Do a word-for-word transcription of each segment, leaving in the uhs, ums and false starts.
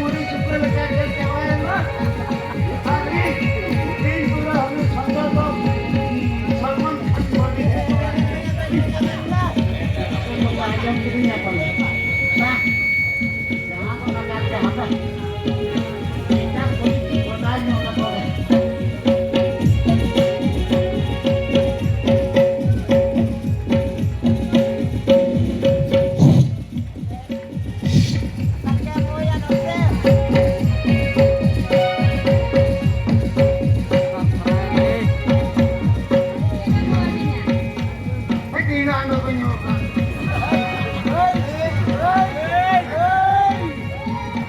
ᱢᱩᱰᱤ ᱥᱩᱠᱟᱹ ᱞᱮᱠᱟ ᱜᱮ ᱪᱟᱵᱟᱭᱮᱱᱟ᱾ ᱟᱨ ᱤᱧ, ᱤᱧ ᱯᱩᱨᱟᱹ ᱦᱟᱹᱵᱤᱡ ᱥᱟᱱᱛᱟᱲ ᱫᱚ ᱥᱟᱞᱢᱟᱱ ᱠᱷᱟᱱ ᱵᱟᱹᱜᱤ ᱦᱮᱡ ᱠᱟᱱᱟ᱾ ᱟᱸᱡᱚᱢ ᱠᱤᱫᱤᱧᱟ ᱯᱟᱞᱮ᱾ ᱵᱟᱝ᱾ ᱡᱟᱦᱟᱸ ᱠᱚ ᱞᱟᱜᱟᱣ ᱜᱮ ᱦᱟᱯᱮ᱾ ᱮᱴᱟᱜ ᱠᱚ ᱜᱚᱴᱟ ᱧᱚᱜ ᱟᱠᱚ᱾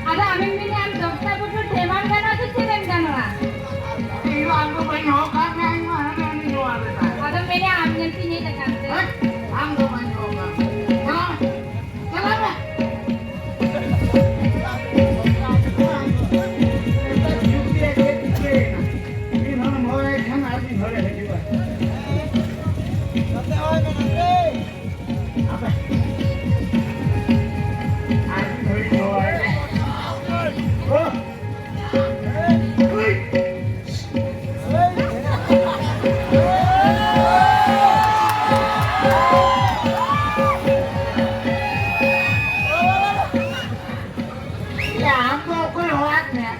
ᱟᱫᱚ ᱟᱢᱮᱢ ᱢᱮᱱᱟ ᱟᱢ ᱫᱚᱥᱴᱟ ᱵᱚᱪᱷᱚᱨ ᱰᱷᱮᱢᱟᱢ ᱜᱟᱱᱚᱜᱼᱟ ᱥᱮ ᱪᱮᱫ ᱮᱢ ᱜᱟᱱᱚᱜᱼᱟ? ᱤᱧ ᱫᱚ ᱟᱢ ᱫᱚ ᱵᱟᱹᱧ ᱦᱚᱦᱚ ᱠᱟᱜ ᱢᱮᱭᱟ, ᱤᱧ ᱢᱟ ᱦᱟᱸᱰᱮ ᱩᱱᱤ ᱱᱚᱣᱟ ᱨᱮ ᱛᱟᱦᱮᱸ᱾ ᱟᱫᱚ ᱢᱮᱱᱟ ᱟᱢ ᱧᱮᱞ ᱛᱤᱧ ᱦᱮᱡ ᱟᱠᱟᱱ ᱛᱮ᱾ ᱦᱮᱸ? ᱟᱢ ᱫᱚ ᱵᱟᱹᱧ ᱦᱚᱦᱚ ᱠᱟᱜ ᱢᱮᱭᱟ᱾ ᱪᱟᱞᱟᱜ ᱢᱮ᱾ ᱪᱟᱞᱟᱜ ᱢᱮ᱾ ᱱᱮᱛᱟᱨ ᱡᱩᱜᱽ ᱨᱮᱭᱟᱜ ᱪᱮᱫ ᱪᱤᱠᱟᱹᱭᱮᱱᱟ? ᱢᱤᱫ ᱦᱚᱲᱮᱢ ᱦᱚᱦᱚᱭᱟᱭ ᱠᱷᱟᱱ ᱟᱨ ᱢᱤᱫ ᱦᱚᱲᱮ ᱦᱤᱡᱩᱜᱼᱟ᱾ ᱱᱚᱛᱮ ᱦᱚᱦᱚᱭ ᱢᱮ, ᱱᱚᱛᱮ᱾ ᱟᱯᱮ᱾ ᱟᱨ ᱢᱤᱫ ᱦᱚᱲᱤᱧ ᱦᱚᱦᱚᱣᱟᱭ ᱠᱟᱱᱟ᱾ ᱳ! ᱦᱩᱭ! ᱭᱟ, ᱟᱢ ᱫᱚ ᱚᱠᱚᱭ ᱦᱚᱦᱚᱣᱟᱫ ᱢᱮᱭᱟ?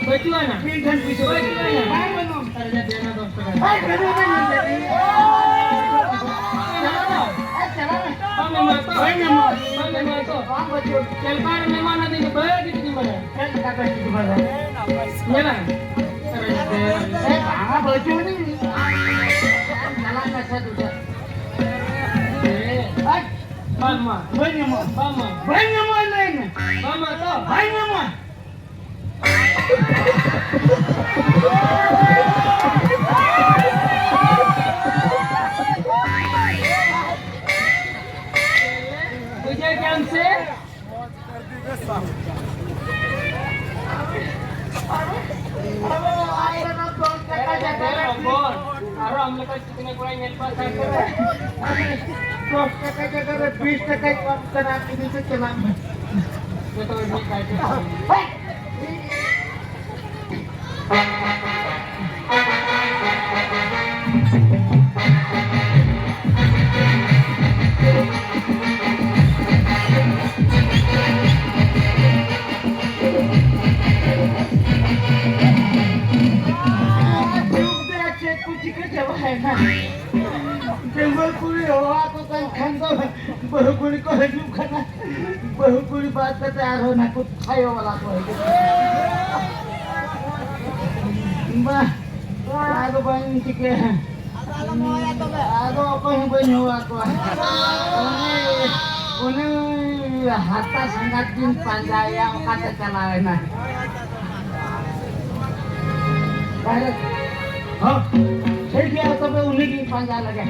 ᱵᱟᱹᱪᱩᱜ ᱟᱱᱟ᱾ ᱢᱤᱫ ᱴᱷᱮᱱ ᱯᱩᱭᱥᱟᱹ ᱵᱟᱹᱪᱩᱜ ᱟᱱᱟ᱾ ᱵᱟᱝ ᱵᱟᱹᱱᱩᱜ᱾ ᱟᱨ ᱡᱟ ᱫᱮᱱᱟ ᱫᱚᱥ ᱴᱟᱠᱟ᱾ ᱵᱟᱝ ᱵᱟᱹᱱᱩᱜ᱾ ᱪᱟᱞᱟᱜ ᱢᱮ᱾ ᱪᱟᱞᱟᱜ ᱢᱮ᱾ ᱵᱟᱝ ᱧᱟᱢᱚᱜᱼᱟ ᱛᱚ? ᱵᱟᱝ ᱧᱟᱢᱚᱜᱼᱟ᱾ ᱵᱟᱝ ᱵᱟᱹᱪᱩᱜ᱾ ᱪᱮᱫ ᱞᱮᱠᱟ ᱨᱮ ᱢᱮᱢᱟᱱ ᱟᱹᱫᱤᱧ ᱵᱟᱹᱜᱤ ᱛᱮᱜᱮ ᱵᱟᱲᱟᱭᱟ᱾ ᱪᱮᱫ ᱞᱮᱠᱟ ᱵᱟᱹᱜᱤ ᱛᱮᱜᱮ ᱵᱟᱲᱟᱭᱟ? ᱧᱮᱞᱟ᱾ ᱮ, ᱵᱟᱝᱟ, ᱵᱟᱹᱪᱩᱜ ᱟᱹᱱᱤᱡ᱾ ᱪᱟᱞᱟᱜ ᱢᱮ ᱥᱮ ᱫᱩ ᱪᱟᱨ᱾ ᱦᱮᱸ᱾ ᱦᱟᱴ᱾ ᱵᱟᱝ ᱢᱟ᱾ ᱵᱟᱹᱧ ᱧᱟᱢᱚᱜᱼᱟ᱾ ᱵᱟᱝ ᱢᱟ᱾ ᱵᱟᱹᱧ ᱧᱟᱢᱚᱜᱼᱟ, ᱞᱟᱹᱭ ᱢᱮ᱾ ᱵᱟᱝ ᱢᱟ ᱛᱚ? ᱵᱟᱹᱧ ᱧᱟᱢᱚᱜᱼᱟ᱾ ᱵᱩᱡᱷᱟᱹᱣ ᱠᱮᱜᱼᱟᱢ ᱥᱮ? ᱟᱨᱚ ᱟᱢ ᱞᱮᱠᱟ ᱫᱚᱥ ᱴᱟᱠᱟ ᱡᱟᱭᱜᱟ ᱨᱮ ᱵᱤᱥ ᱴᱟᱠᱟᱧ ᱮᱢᱟᱢ ᱠᱟᱱᱟ, ᱤᱫᱤ ᱛᱮ ᱪᱟᱞᱟᱜ ᱢᱮ᱾ ᱡᱚᱛᱚ ᱦᱚᱲ ᱢᱤᱫ ᱥᱟᱭ ᱴᱟᱠᱟ᱾ ᱪᱮᱫ ᱠᱚ ᱪᱤᱠᱟᱹ ᱪᱟᱵᱟᱭᱮᱱᱟ? ᱰᱟᱺᱜᱩᱣᱟᱹ ᱠᱩᱲᱤ ᱦᱚᱦᱚ ᱟᱠᱚ ᱠᱟᱱ ᱠᱷᱟᱱ ᱫᱚ ᱵᱟᱹᱦᱩ ᱠᱩᱲᱤ ᱠᱚ ᱦᱤᱡᱩᱜ ᱠᱟᱱᱟ᱾ ᱵᱟᱹᱦᱩ ᱠᱩᱲᱤ ᱵᱟᱫ ᱠᱟᱛᱮ ᱟᱨᱦᱚᱸ ᱱᱟᱠᱚ ᱛᱷᱟᱭᱚ ᱵᱟᱞᱟ ᱠᱚ ᱦᱤᱡᱩᱜ ᱠᱟᱱᱟ᱾ ᱵᱟ, ᱟᱫᱚ ᱵᱟᱹᱧ ᱪᱤᱠᱟᱹᱭᱟ᱾ ᱟᱫᱚ ᱚᱠᱚᱭ ᱦᱚᱸ ᱵᱟᱹᱧ ᱦᱚᱦᱚ ᱟᱠᱚᱣᱟ᱾ ᱩᱱᱤ, ᱩᱱᱤ ᱦᱟᱨᱛᱟ ᱥᱟᱸᱜᱟᱛ ᱜᱤᱧ ᱯᱟᱸᱡᱟᱭᱮᱭᱟ, ᱚᱠᱟᱛᱮ ᱪᱟᱞᱟᱣᱮᱱᱟ? ᱛᱟᱦᱞᱮ, ᱦᱚᱸ, ᱴᱷᱤᱠ ᱜᱮᱭᱟ, ᱛᱚᱵᱮ ᱩᱱᱤ ᱜᱤᱧ ᱯᱟᱸᱡᱟ ᱞᱮᱜᱮ᱾